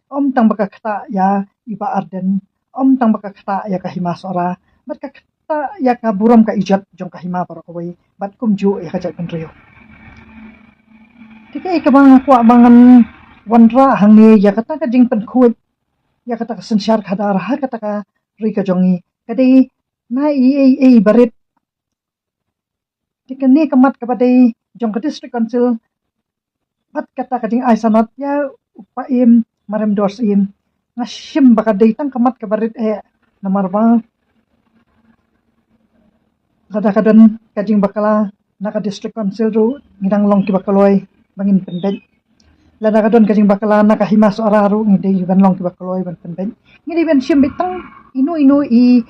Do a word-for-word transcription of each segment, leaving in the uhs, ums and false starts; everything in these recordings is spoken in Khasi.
Ym tang ba ka ktah ïa i Bah Ardent, ym tang ba ka ktah ïa ka Hima Sohra, bad ka ktah ïa ka burom ka ijat jong ka hima baroh kawei, bad kumjuh ïa ka jaitbynriew. Te kaei kaba nga kwah ba ngan wanrah hangne ïa kata ka jingpynkhuid ïa kata ka synshar khadar ha kata ka ri ka jong ngi, ka dei na i, i, i barit. Te kane ka mat kaba dei jong ka District Council bad kata ka jingai sanad ïa u Paiem Maremdor Syiem, nga shim ba ka dei tang ka mat kaba rit eh, namar ba lada ka don ka jingbakla na ka District Council ruh ngi dang long kiba kloi ba ngin pynbeit. Lada ka don ka jingbakla na ka Hima Sohra ruh ngi dei ban long kiba kloi ban pynbeit. Ngi dei ban shim beit tang ino ino i,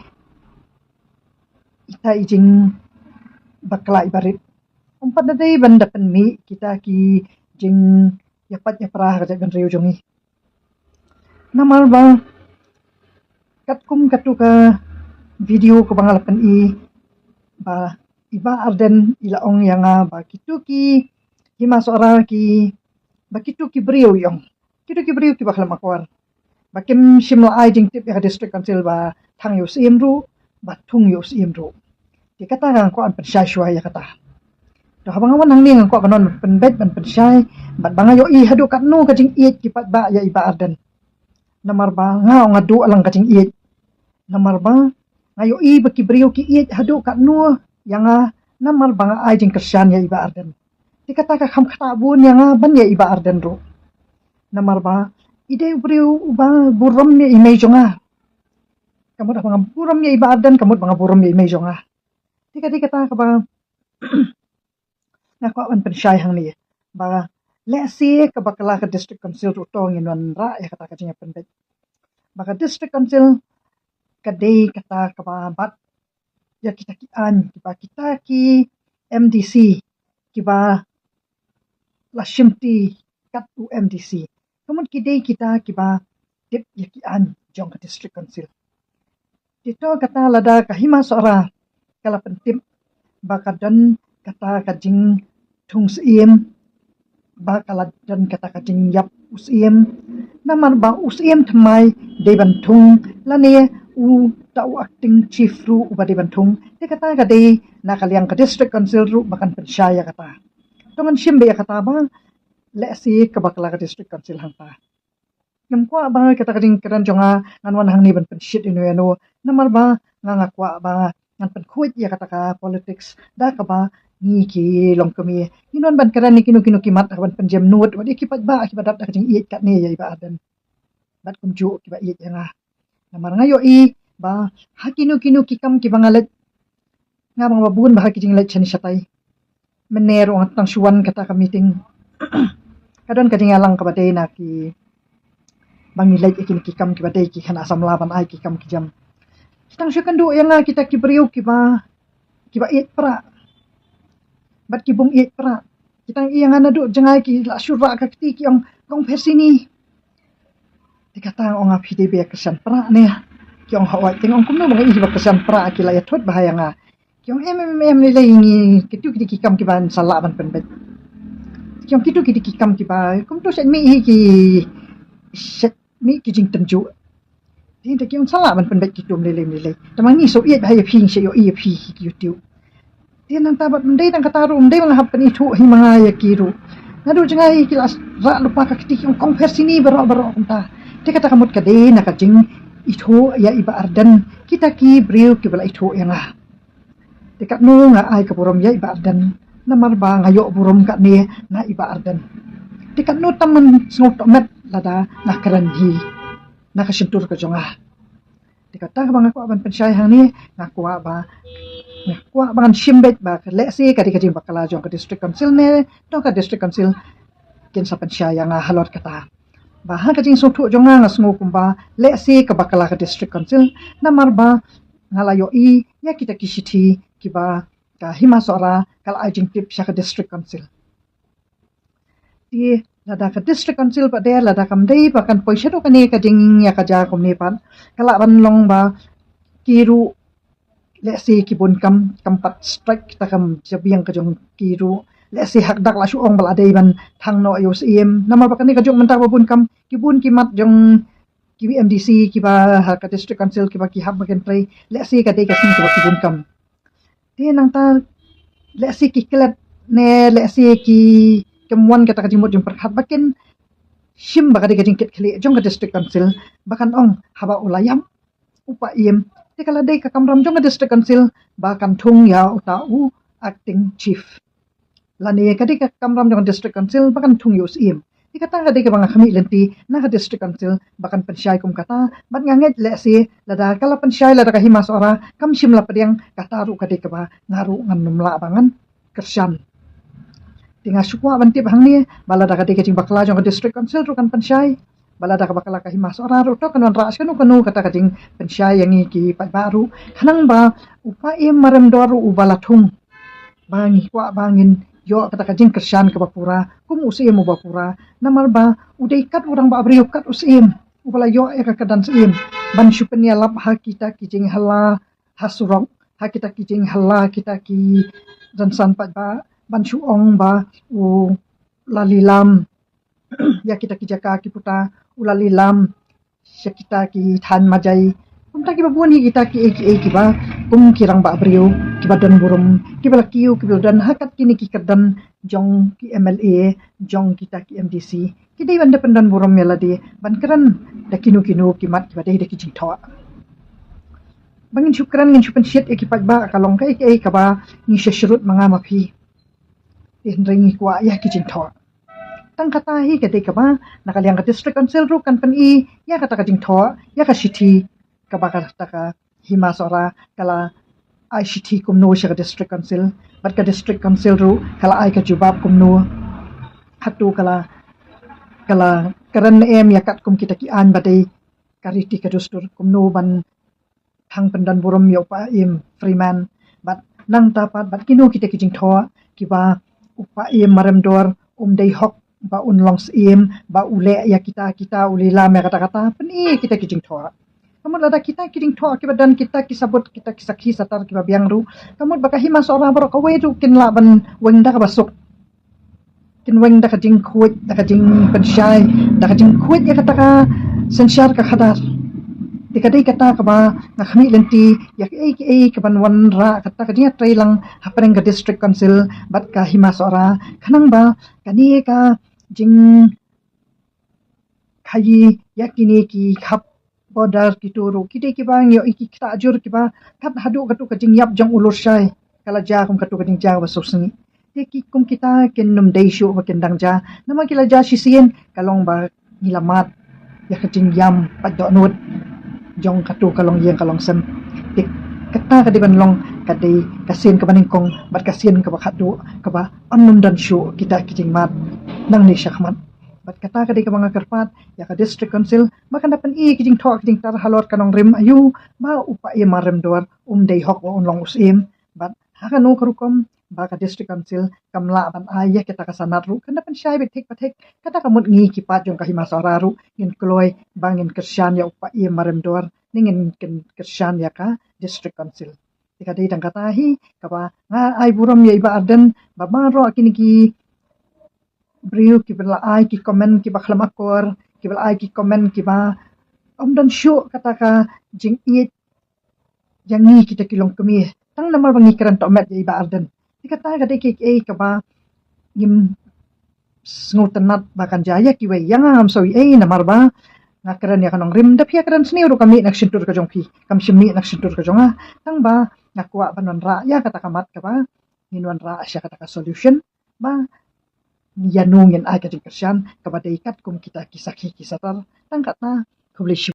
ita i jingbakla i barit. Ym pat da dei ban da pynmih kita ki jingïapait ïapra ha ka jaitbynriew jong ngi. Namar ba katkum katu ka video kaba nga la pyni, ba i Bah Ardent i la ong ïa nga ba kitu ki Hima Sohra ki, ba kitu ki briew, i ong, kitu ki briew kiba khlem akor, ba kim shym la ai jingtip ïa ka District Council ba thang ïa u Syiem ruh, ba thung ïa u Syiem ruh. Te kata nga kwah ban pynshai shuwa ïa kata. Te haba nga wan hangne nga kwah ban wan ban pynbeit ban pynshai, bad ba nga ïohi haduh katno ka jingïeit ki paidbah ïa i Bah Ardent. Namar ba nga ong nga duh lang ka jingïeit. Namar ba nga ïohi ba ki briew ki ïeit haduh katno ïa nga, namar ba nga ai jingkyrshan ïa i Bah Ardent. Te kata ka kham ktah bun ïa nga ban ïa i Bah Ardent ruh. Namar ba i dei u briew uba burom ïa i mei jong nga. Ka mut haba nga burom ïa i Bah Ardent, ka mut ba nga burom ïa i mei jong nga. Te ka dei kata kaba nga kwah ban pynshai hangne, ba lehse ka bakla ka District Council ruh to ngin wanrah ïa kata ka jingïapynbeit. Ba ka District Council ka dei kata kaba bat ïa kita ki aiñ, kiba kita ki M D C kiba la shimti kat u M D C, ka mut ki dei kita kiba tip ïa ki aiñ jong ka District Council. Te to kata lada ka Hima Sohra ka la pyntip ba ka don kata ka jingthung Syiem, ba ka la don kata ka jingïap u Syiem, namar ba u Syiem thymmai dei ban thung, lane uta u acting chief ruh uba dei ban thung. Te kata ka dei na ka liang ka District Council ruh ba kan pynshai ïa kata. To ngan shim beit ïa kata ba lehse ka bakla ka District Council hangta. Ngam kwah ba kata ka jingkren jong nga ngan wan hangne ban pynshit ïano ïano, namar ba nga, nga kwah ba ngan pynkhuid ïa kata ka politics da kaba ngi ki longkmie ngin wan ban kren ïa kino kino ki mat, ban pynjem nud wat ïa ki paidbah kiba dap da ka jingïeit katne ïa i Bah Ardent. Bad kumjuh kiba ïeit ïa nga. Namar nga ïohi ba ha kino kino ki kam kiba nga leit, nga bang ba bun ba ha ki jingleit shane shatai. Mynne ruh nga tang shu wan kata ka meeting, ka don ka jingïalang kaba dei na ki, ba ngi leit ïa kine ki kam kiba dei ki khynnah samla ban ai ki kam ki jam. Ki tang shu kynduh ïa nga kita ki briew kiba, kiba ïeit prah bad ki bym ïeit prah. Ki tang ïa nga naduh jngai, ki la shu rah ka kti, ki ong, "Kong pher sini." Te kata nga ong, "A phi dei ba ïa kyrshan prah ne?" Ki ong, "Hooid." Te nga ong, "Kumno ba nga ïohi ba kyrshan prah, ki la ïathuh bha ïa nga." Ki ong, "Em em em, lei lei, ngi, kitu ki dei ki kam kiban sa lah ban pynbeit." Ki ong, "Kitu ki dei ki kam kiba, kumtu shet mih hi ki, shet mih ki jingtynjuh." Te ki ong, "Sa lah ban pynbeit kitu, em lei lei, em lei lei. Tangba ngi sngewbha ïa phi, ngi sngewbha ïa phi ki YouTube." Te nangta bad ym dei tang kata ruh, ym dei ba nga hap pynithuh hi ma nga ïa ki ruh. Naduh jngai ki la rah lypa ka kti, ki ong, "Kong pher sini baroh baroh," kumta. Te kata ka mut ka dei na ka jingithuh ïa i Bah Ardent kita ki briew kiba la ithuh ïa nga. Te katno nga ai ka burom ïa i Bah Ardent, namar ba nga ïoh burom katne na i Bah Ardent. Te katno tam ngan sngewtohmet lada nga kren hi na ka shyntur ka jong nga. Te kata kaba nga kwah ban pynshai hangne, nga kwah ba, nga kwah ba ngan shim beit ba lehse ka dei ka jingbakla jong ka District Council ne, to ka District Council kin sa pynshai ïa nga halor kata. Ba ha ka jingsngewthuh jong nga, nga sngew kumba lehse ka bakla ka District Council, namar ba nga la ïohi ïa kita ki shithi kiba ka Hima Sohra ka la ai jingtip sha ka District Council. Te lada ka District Council pat de, lada kam dei ba kan poi shaduh kane ka jingïakajia kumne pat, ka lah ban long ba ki ruh lehse ki bun kam, kam pat strike ta kam jabieng ka jong ki ruh, Lehse hak dak la shu ong ba la dei ban thang noh ïa u Syiem. Namar ba kane ka juk mynta ba bun kam, ki bun ki mat jong ki M D C kiba ha ka District Council kiba ki hap ba kin trei. Lehse ka dei ka sngi kiba ki bun kam. Te nangta lehse ki klet ne lehse ki kemwan kata ka jingmut jingpyrkhat ba kin shim ba ka dei ka jingkit khlieh jong ka District Council ba kan ong haba u la ïap u Paiem, te ka la dei ka kamram jong ka District Council ba kan thung ïa uta u acting chief. Lane ka dei ka kamram jong ka District Council ba kan thung ïa u Syiem. Te kata ka dei kaba nga khmih lynti na ka District Council ba kan pynshai kum kata, bad nga ngeit lehse lada ka la pynshai lada ka Hima Sohra kam shym la pdiang, kata ruh ka dei kaba nga ruh ngan nym lah ba ngan kyrshan. Te nga shu kwah ban tip hangne ba lada ka dei ka jingbakla jong ka District Council ruh kan pynshai, ba lada ka bakla ka Hima Sohra ruh to kan wanrah sha kano kano kata ka jingpynshai ïa ngi ki paidbah ruh, khnang ba u Paiem Maremdor ruh uba la thung, ba ngi kwah ba ngin ïoh kata ka jingkyrshan kaba pura kum u Syiem uba pura. Namar ba u dei kat u rangbah briew, kat u Syiem uba la ïoh ïa ka kyrdan Syiem ban shu pynïalap ha kita ki jinghala ha surok, ha kita ki jinghala kita ki rynsan paidbah, ban shu ong ba u la lilam ïa kita ki jaka ki puta, u la lilam sha kita ki thaiñ majai. Kumta kiba bun hi kita kiei kiei kiba kum ki rangbah briew kiba don burom, kiba la kiew, kiba la don ha kat kine ki kyrdan jong ki M L A, jong kita ki M D C. Ki dei ban da pyndon burom ïa lade ban kren da kino kino ki mat kiba dei da ki jingthoh. Ba ngin shu kren, ngin shu pynshit ïa ki paidbah ka long kaei kaei kaba ngi shu shrut ma nga ma phi. Te hynrei ngi kwah ïa ki jingthoh. Tang kata hi ka dei kaba na ka liang ka District Council ruh kan pyni ïa kata ka jingthoh, ïa ka shithi kaba kata ka Hima Sohra ka la ai shithi kumno sha ka District Council, bad ka District Council ruh ka la ai ka jubab kumno. Hato ka la, ka la kren em ïa katkum kita ki aiñ ba dei ka riti ka dustur kumno ban thang pyndon burom ïa u Paiem Freeman, bad nangta pat bad kino kita ki jingthoh kiba u Paiem Maremdor um dei hok ba un long Syiem, ba u leh ïa kita kita, u lilam ïa kata kata, pyni kita ki jingthoh. Ka mut lada kita ki jingthoh kiba don kita ki sabut, kita ki sakhi satar kiba biang ruh, ka mut ba ka Hima Sohra baroh kawei ruh kin lah ban weng da kaba suk, kin weng da ka jingkhuid, da ka jingpynshai, da ka jingkhuid ïa kata ka synshar ka khadar. Te ka dei kata kaba nga khmih lynti ïa kaei kaei kaban wanrah kata ka jingïatreilang hapdeng ka District Council bad ka Hima Sohra, khnang ba kane ka jingkhaii ïa kine ki khap border kito ruh ki dei kiba ngi ïohi ki ktah jur kiba kat haduh katu ka jingïap jong u Lurshai ka la jia kum katu ka jingjia kaba suk sngi. Te ki kum kita kin nym dei shuh ba kin dang jia, namar ki la jia shisien ka long ba ngi la mad ïa ka jingïam pat dohnud jong katu ka longïing ka longsem. Te kata ka dei ban long ka dei ka sien kaba nyngkong bad ka sien kaba khatduh kaba yn nym don shuh kita ki jingmad nangne shakhmat. Bad kata ka dei kaba nga kyrpad ïa ka District Council ba kan da pyni ki jingthoh ki jingtar halor ka nongrim aïu ba u Paiem Maremdor um dei hok ba un long u Syiem, bad ha kano ka rukom ba ka District Council kam lah ban ai ïa kata ka sanad ruh kan da pynshai beit thik pa thik. Kata ka mut ngi ki paid jong ka Hima Sohra ruh ngin kloi ba ngin kyrshan ïa u Paiem Maremdor ne ngin kin kyrshan ïa ka District Council. Te ka dei tang kata hi kaba nga ai burom ïa i Bah Ardent ba baroh kine ki briew kiba la ai ki comment kiba khlem akor, kiba la ai ki comment kiba ym don shuh kata ka jingïeit ïa ngi kita ki longkmie, tang namar ba ngi kren tohmet ïa i Bah Ardent. Te kata ka dei kiei kiei kaba ngim sngewtynnat ba kan jia ïa kiwei. Ïa nga ngam sngew ei namar ba nga kren ïa ka nongrim, da phi ïa kren sniew ruh kam mih na ka shyntur ka jong phi, kam shym mih na ka shyntur ka jong nga. Tang ba nga kwah ban wanrah ïa kata ka mat kaba ngin wanrah sha kata ka solution ba ïano ngin ai ka jingkyrshan kaba dei katkum kita ki sakhi ki satar. Tang kata, khublei shibun.